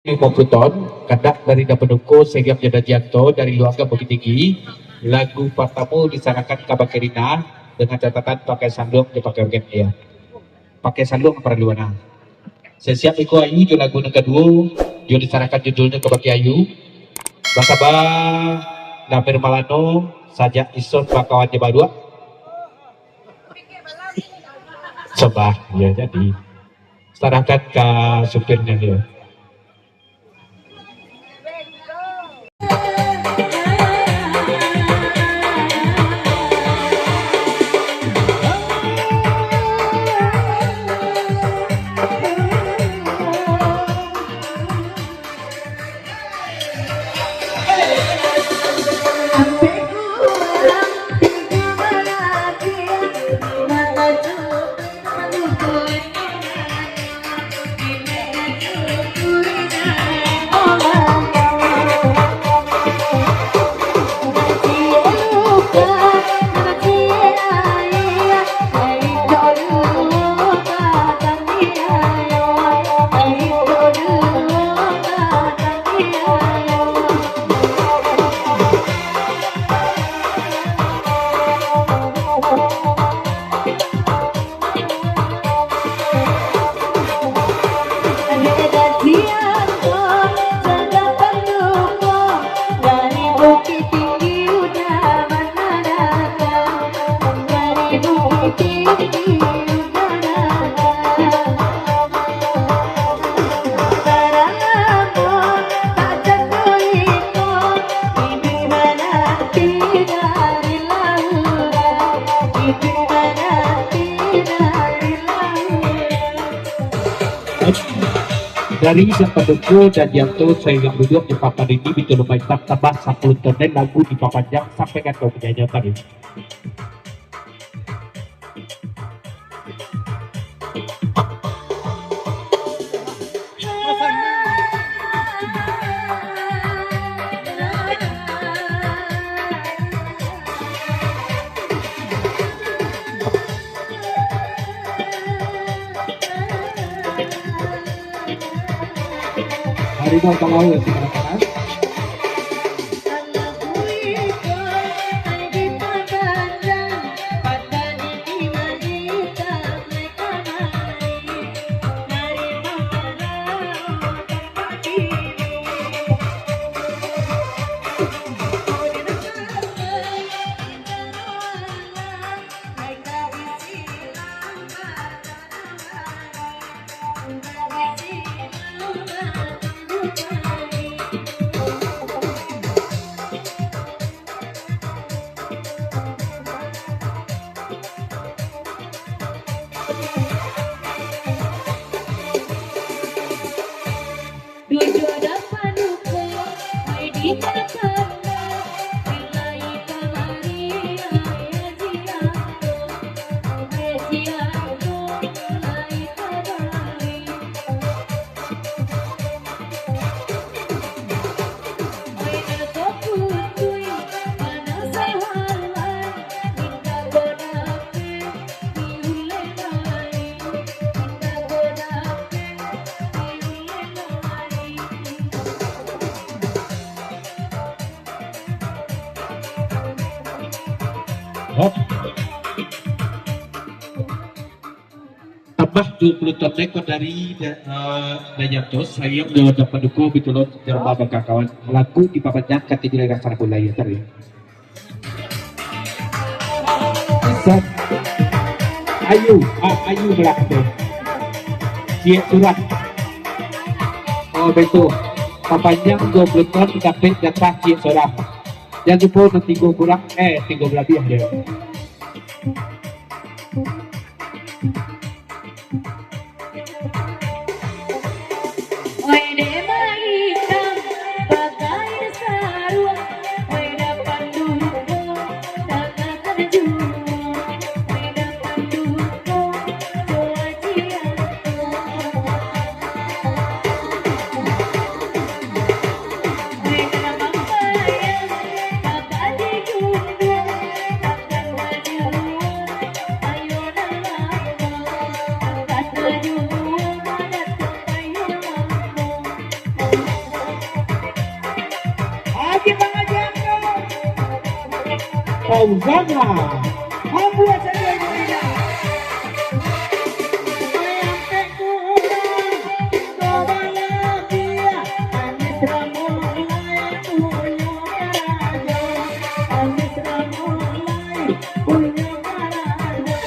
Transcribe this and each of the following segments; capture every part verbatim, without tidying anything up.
Limo puluah ton, kandak dari Dapan Duko, Sariang jo Dajianto dari Luanggang Bukittinggi. Lagu partamo disarankan ka Bang Erina, dengan catatan pakai saluang jo pakai orgen dia. Pakai saluang paralu bana. Siap-siap iko Ayu jo lagu nan kaduo, jo disarankan judulnyo ka Bang Ayu. Basaba Damir Malano, sajak ison bakawan jo baruak. Sobah, yo jadi. Sarahkan ka supirnyo dia. Dari Dapan Duko, Dajianto, Sariang Duduak, di papan ini, Bintulu Maintang, tambah sapuluah ton lagu dipapanjang sampai ka penyanyi tadi. Harimau Talawa, silakan. Tambah duo puluah ton ekor dari, eh, Dayanto, Sariang jo Dapan Duko, Bintulu Maintang, Darma Bangka Kawan. Lagu dipapanjang ka tujuah belas Rabu lai tadi. San. Ayu, ah, Ayu belah tu. Ciek Surah. Oh, betul. Papanjang duo puluah ton, dapek jatah Ciek Surah. Jan lupo nan tigo kurang, eh, tigo balabiah je. Fauzana. Abu saja ini. Sampai kurang, kau bahagia. Manis ramulai punyo karajo. Manis ramulai punyo karajo.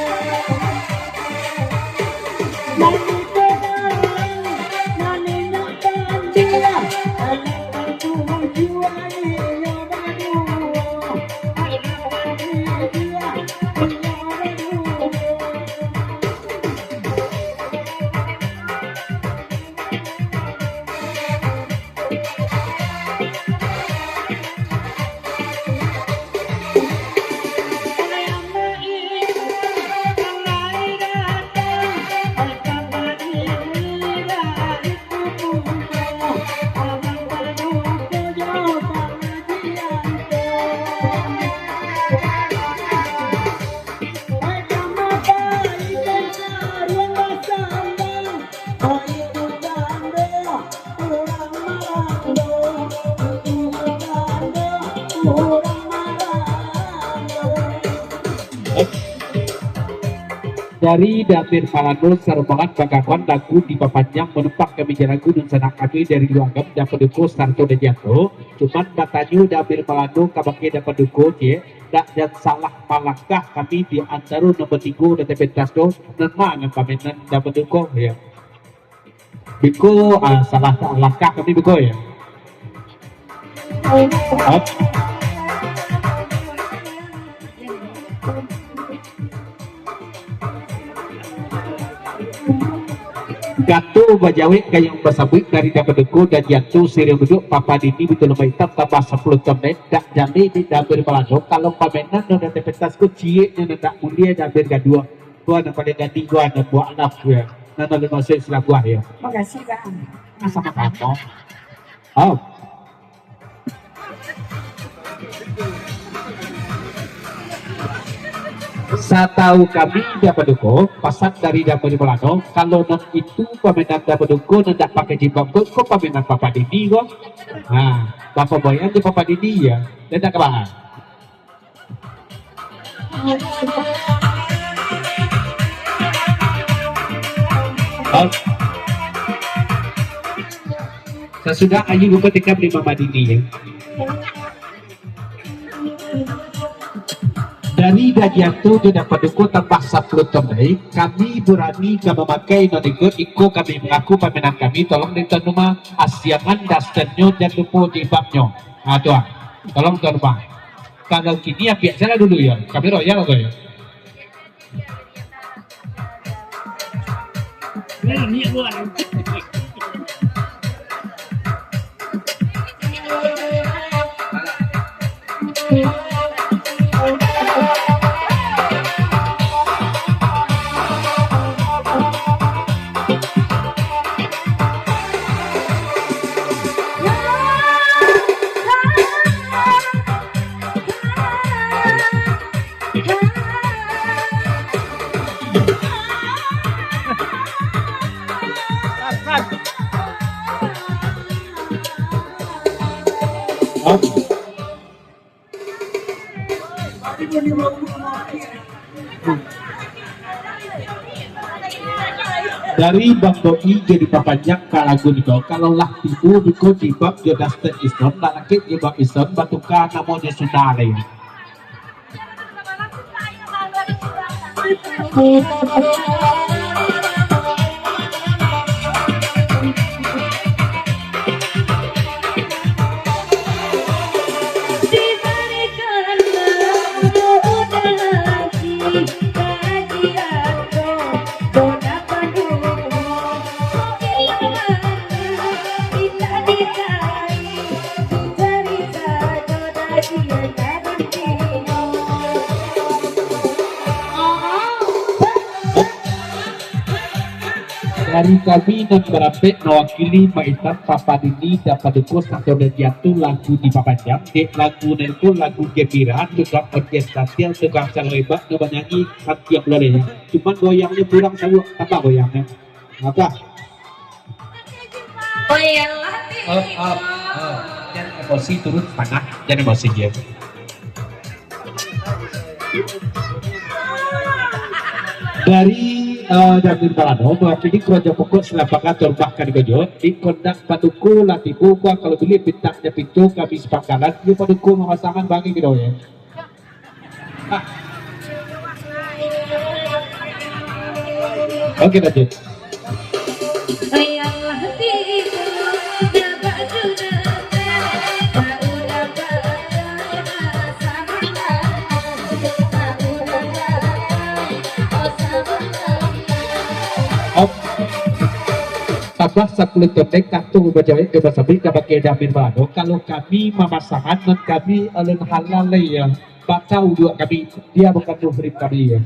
Manis ramulai, manis nak tandia. Anak tujuan iyo baduo. Dari Damir Malano, sarombongan bagaguan lagu dipapanjang, manumpang kami jan lagu dunsanak kami dari Luagam, Dapek Duko sarato Dajianto. Cuman batanyo Damir Malano kabake Dapek Duko, ciek, dak jan salah malangkah kami di antaro nomor tigo nan tapentas tu, nan ma nan pamainan Dapek Duko, yo. Biko, ah, salah langkah kami biko, yo. Hop. Gato bajawek gayuang basabuik dari Dapek Duko, Dajianto siriah buduak, Papa Dini butuh lambah itam tambah sapuluah ton dek, dak jaleh di Damir Malano, kalau pamainan nan tapentas ko cieknyo nan dak mulie Damir gaduah. Tuan nan paling gadi, tuan nan buak anak, yo. Nan lalu masuk Islam buah, yo. Makasih, Bang. Nah, samo-samo. Oh. Satau kami, Dapek Duko, pasan dari Damir Malano, kalau nan itu pamainan Dapek Duko, nan dak pakai jilbab ko, ko pamainan Papa Dini ko. Nah, Papa Boyan jo Papa Dini, yo. Dak, dak kabaa. Sasudah Ayu buka tikam di Mama Dini, yo. Dari Dajianto jo Dapek Duko tambah sapuluah ton lai, kami barani ka mamakai nan iko, iko kami mangaku pamainan kami, tolong di tuan rumah, asiangan dastannyo, jan lupo jilbabnyo. Ha, tu ah. Tolong tuan rumah. Kalau kini apiak salah dulu, yo. Kami royal ko, yo. Dari Bang Doi jadi papanjang ka lagu niko, kalau lah tibo buko jilbab jo daster Islam, lah lakek jilbab Islam, batuka namo jo Sunda lai. Dari kami nan barampek mawakili Mak Itam, Papa Dini, Dapa Duko, Santo Dajianto, lagu dipapanjang, dek lagu nan ko lagu gembira, tukang orkes satiang, tukang calo ebak, nan banyanyi, santiang bulaleh. Cuman goyangnyo kurang sayuak, tambah goyangnyo. Apa? Oh, iyalah, Ti. Oh, oh, oh. Jan emosi, turun tanah. Jan emosi, yo. Dari, eh, Damir Balano, mewakili keluarga pokok Silapangan Torbah Kadigojo, di kondak paduko lah tibo, kalau buliah pintaknyo pintu, kami sapangkalan, di paduko mamasangan bagi kito, ya. Ah. Oke, lanjut. Op. Tambah sapuluah tondek, kartu bajawek, bebas abih, ka bakeh Damir Balano. Kalau kami mamasangan, nan kami alun halal lai, ya. Bakau juo kami, dia bukan muhrim kami, ya.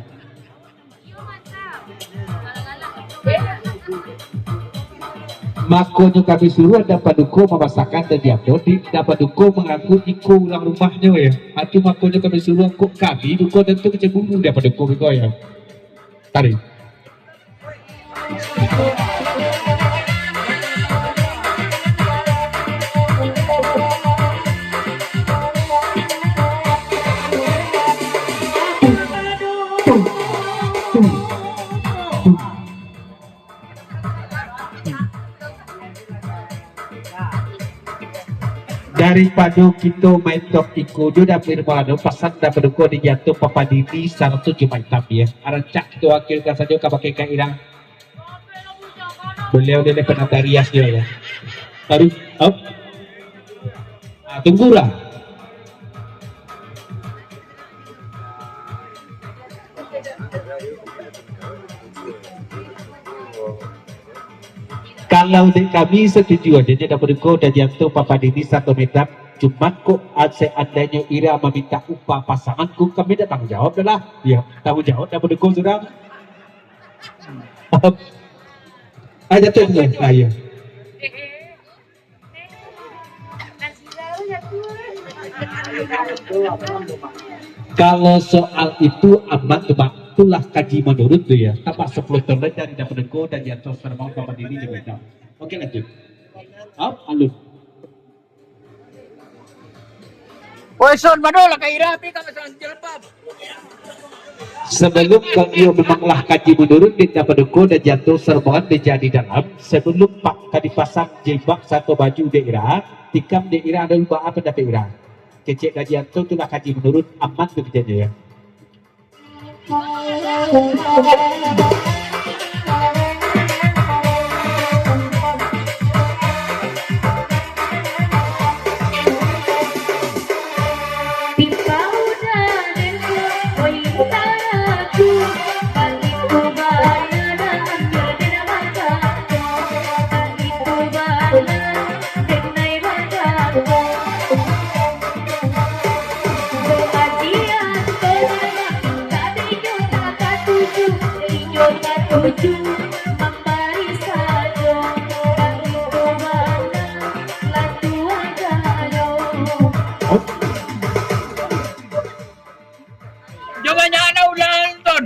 Makonyo kami suruah Dang Paduko mamasangan dari Ando, di Dang Paduko mangaku iko urang rumahnyo, ya. Atu makonyo kami suruah, kok kami bukan tentu kecemburu Dang Paduko beko, ya. Tarik. Daripado kito main top iko jo Damir Balano, pasan Dang Paduko di Janto Papa Dini sarato jo Mak Itam, ya. Rancak kito wakilkan sajo ka bakeh Kak Ira. Baliau ni penata rias dia, ya. Taruih, op. Ah, tunggulah. Kalau dek kami, satuju aja, Dang Paduko, Dang Janto, Papa Dini, sarato Mak Itam. Cuman kok, seandainyo Ira mamintak upah pasangan, kok kami dak tanggung jawab doh lah. Ya, tanggung jawab Dang Paduko surang. Aja tu, ayo. Kalau soal itu aman tu, Bang. Itulah kaji manurut tu, ya. Tambah sapuluah tondek dari Dang Paduko, Dang Janto, sarato Papa Dini jo Mak Itam. Oke, lanjut. Op, alun. Oi, Son, mano lah Kak Ira, pi ka masalah jalebab. Sabalum Bang Iyo memang lah kaji manurut, Dang Paduko, Dang Janto, sarato rombongan di dalam. Sabalum Pak ka dipasang jilbab sarato baju dek Ira, tikam dek Ira, ado lupa apo dapek Ira. Kecek Dang Janto tu lah kaji manurut, aman tu keceknyo, ya. Jo banyak anak ulang, Ton.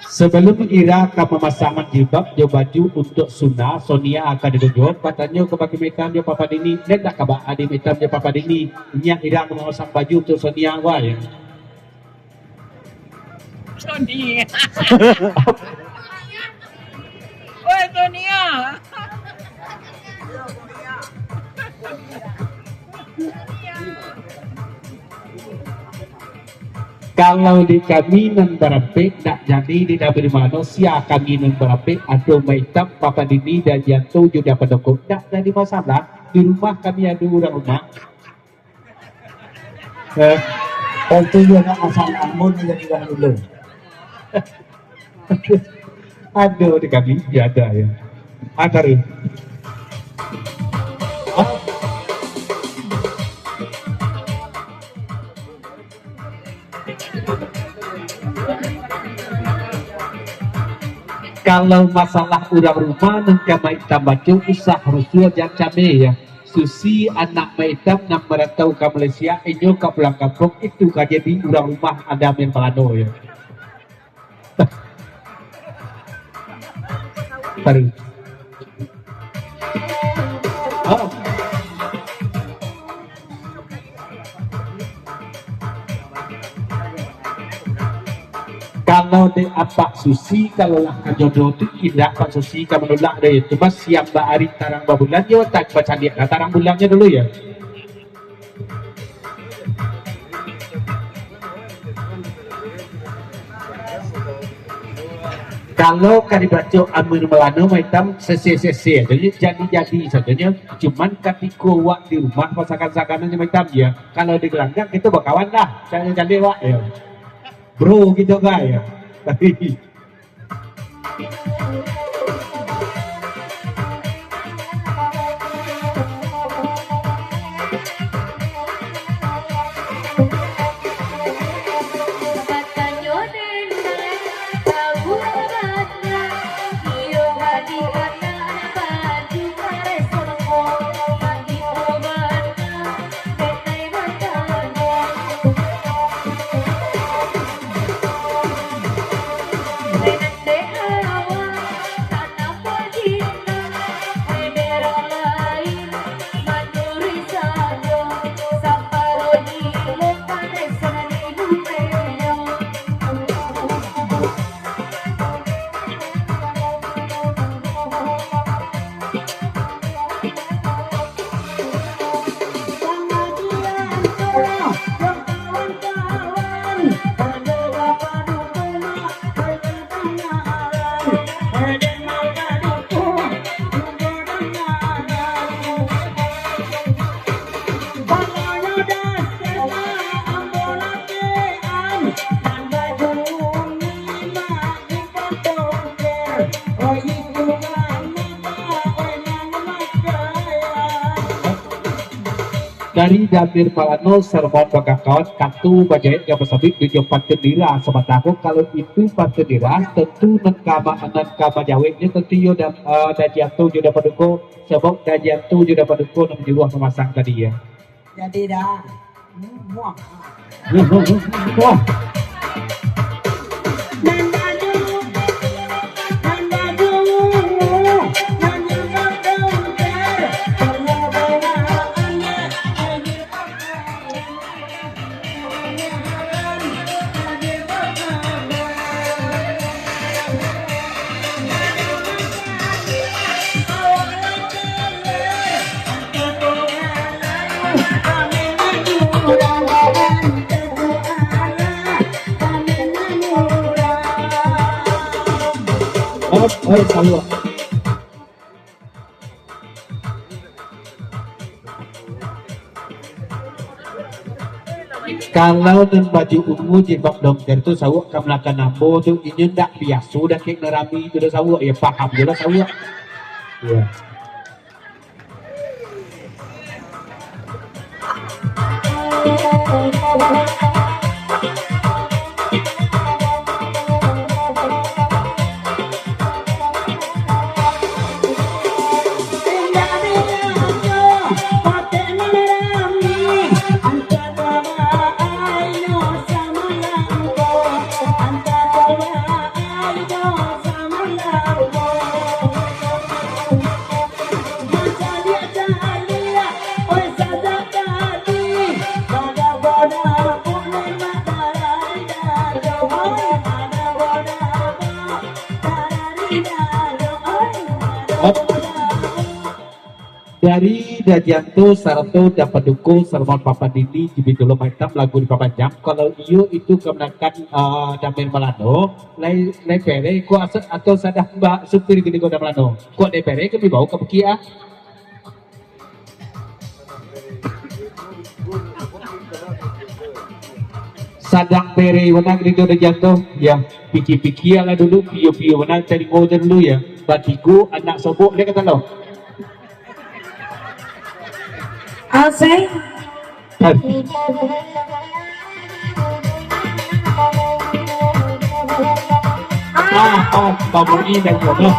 Sabalum Ira ka mamasangan jilbab jo baju untuak Suna, Sonia ka ditunjuak, batanyo ka Mak Itam jo Papa Dini, den dak ka ba-, Mak Itam jo Papa Dini, nyak Ira ka mamasang baju untuak Sonia, wai. Sonia. Oi, Sonia. Kalau di kami nan barampek, dak jadi di Damir Balano, sia kami nan barampek, ado Mak Itam, Papa Dini, Dang Janto, jo Dang Paduko, dak jadi masalah. Di rumah kami ado urang rumah. Eh, itu yo nak masalah, mun jadi urang dulu. Ado di kami, ya ada ya. Antar ya. Hah? Kalau masalah urang rumah nan ka Mak Itam baco, usah rusuah, jan cameh ya. Susi anak Mak Itam nan marantau ka Malaysia, inyo ka pulang kampuang, itu ka jadi urang rumah Damir Balano ya. Taruih. Oh. Kalau dek Apak Susi, kalau lah ka jodoh tu, indak Pak Susi ka manulak doh, yo. Cuma siang baari tarang babulan, yo, tak bacaliak lah tarang bulannyo dulu, yo. Kalau ka dibaco Amir Malano, Maitam, sese-sese sajo, jadi-jadi sajo nyo. Cuman katiko wak di rumah, pasakan-sakanan nyo Maitam, yo. Kalau di gelanggang, kito bakawan lah. Caliak-caliak wak, yo. Bro, gitu, guys. Tapi Dari Damir Malano, Sarmon Bagakawan, Katu Bajaik, Gabah Sabik, Tujuh Pantun Nira, Sabatang ko, kalau itu Pantun Nira, tentu nan ka ma-, nan ka manjaweknyo tentu iyo Da-, eh, Dajianto jo Dapaduko, sabab Dajianto jo Dapaduko nan manjuruah mamasang tadi, yo. Jadi dah. Muah. Wah. Oi, saluak. Kalau nan baju ungu jilbab domper tu sauak kamanakan ambo tu, inyo ndak biaso dakek nan rami tu doh sauak, yo paham juo lah sauak. Yo. Dari Dajianto sarato Dapaduko, Sarmon Papan Dinding, Jibi Tulung Maitam, lagu dipapanjang. Kalau iyo itu kamanakan, ah, Damir Malano, lai, lai pereh ko asa-, atau sadang ba-, supir gini ko Damir Malano. Kok lai pereh kami bawa ka bukik, ah. Sadang pereh bana gini ko Dajianto. Ya, pikia-pikia lah dulu, pio-pio bana talingo dulu ya. Batigo anak sobok dia kata lo. Asai. Ah, ah, Bang Mu'i dah jodoh.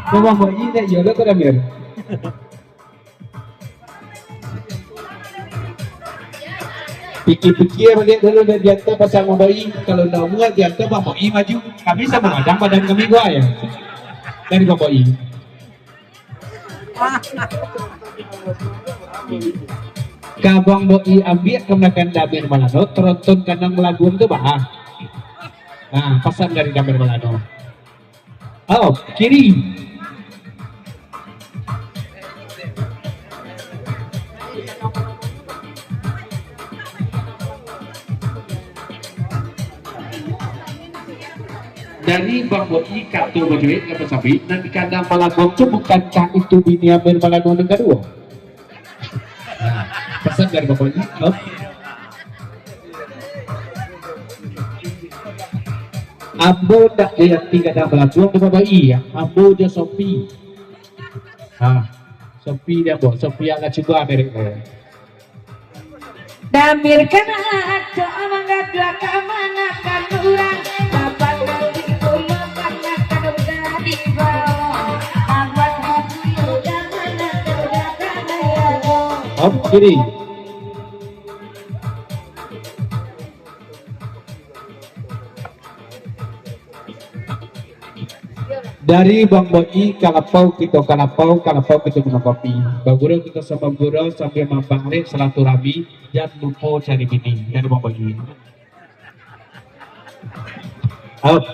Bang Mu'i dah jodoh tu dah, Mir. Pikia-pikia baliak dulu dari Dianto pasal Bang Mu'i. Kalau ndak muat Dianto, Bang Mu'i maju. Kami sama gadang badan kami gua ya. Dari Bang Mu'i. Ka Bang Mu'i ambiak kamanakan Damir Malano, tronton kanang laguang tu, bah. Nah, pasan dari Damir Malano. Oh, kiri. Dari Bang Boi kato bajuik ka basabi, nan di kandang Malabong tu bukankah itu bini Amir Malano nan kaduo? Nah, pasan dari Bang Boi. Oh. Ambo ndak jadi kandang Malabong tu, Bang Boi. Ambo jo Sopi. Ha, Sopi di ambo. Sopi alah cuba merek ko. Damir kana acok manggaduah kamanakan urang. Abang nanti pulang kamanakan udah dibawa. Abang nanti udah manakan udah kanai ago. Om kiri. Dari Bang Boi, kalapau kito kalapau, kalapau kito minum kopi. Bagurau kito samo bagurau sambia mambarek silaturahmi, jan lupo cari bini. Dari Bang Boi. Up.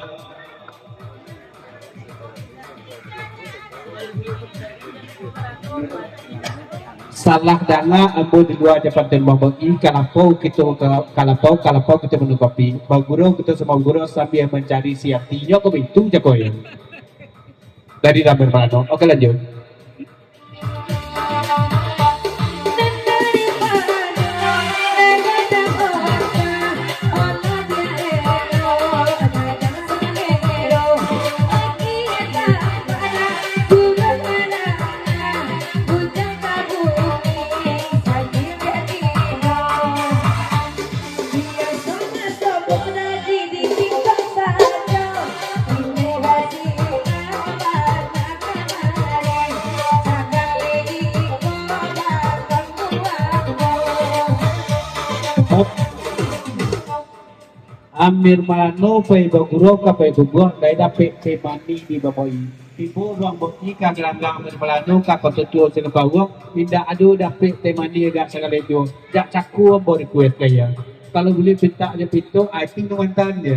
Salah danga ambo di lua, japan den Bang Boi, kalapau kito ka-, kalapau, kalapau kito minum kopi. Bagurau kito samo bagurau sambia mancari si ati. Nyo ko bintu jako yo. Dari Damir Malano. Oke, lanjut. Amir Malano pai bagurau ka pai bubuak, lai dapek teh manih di Bang Boi. Tibo Bang Boi ka galanggang Amir Malano ka Kota Tua Silang Pauang, indak ado dapek teh manih agak sagalo tu. Jak cako ambo request ka iyo. Kalau buliah pintak jo pinto, I think tu mantan je.